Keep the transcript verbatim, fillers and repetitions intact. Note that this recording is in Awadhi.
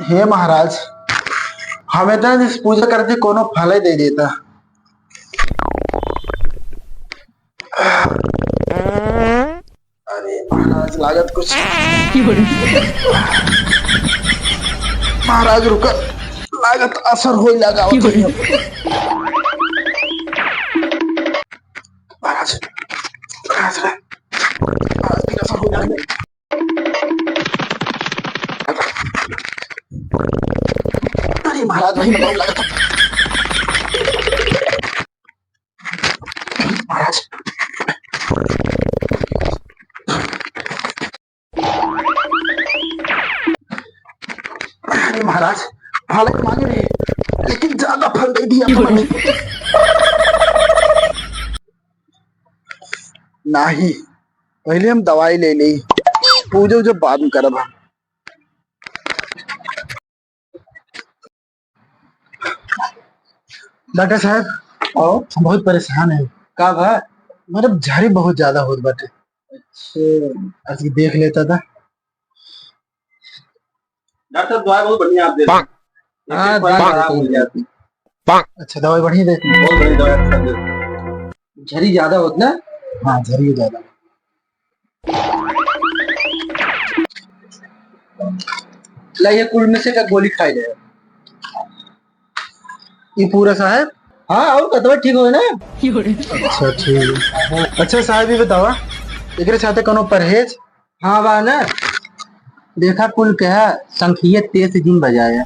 हे महाराज, हम इतना दिन से पूजा करते, कोनो फल ही दे देता। अरे महाराज, लागत कुछ। महाराज रुका, लागत असर होई लगा। महाराज, महाराज, महाराज, असर होई लगा। अरे महाराज, वही बताओ, लागत। महाराज। अरे महाराज, फल एक मांगे रहे, लेकिन ज्यादा फल दे दिया तुमने। नाही, पहले हम दवाई ले ली, पूजा उजा बाद में करब हम। डॉक्टर साहब, आओ। हम बहुत परेशान है। का बा? मतलब, झरी बहुत ज्यादा होत बाटे। अच्छा। आज ये देख लेता था। डॉक्टर साहब, दवाई बहुत बढ़िया आप दे रहे हैं। हाँ, एक एक दवाई खराब हो बहुत जाती। अच्छा, दवाई बढ़िया देते हैं। बहुत बढ़िया दवाई आप दे रहे हैं। झरी ज्यादा होत ना? हाँ, झरी ज्यादा। ला, ये कुल में से का गोली खाई ले। ये पूरा साहब? हाँ, और कतवा ठीक होए ना? अच्छा, ठीक है। अच्छा साहब, ये बतावा, एकरे साथे कोनो परहेज? हाँ बा ना, देखा कुल कहा, शंखिया तेज से जिन बजाया।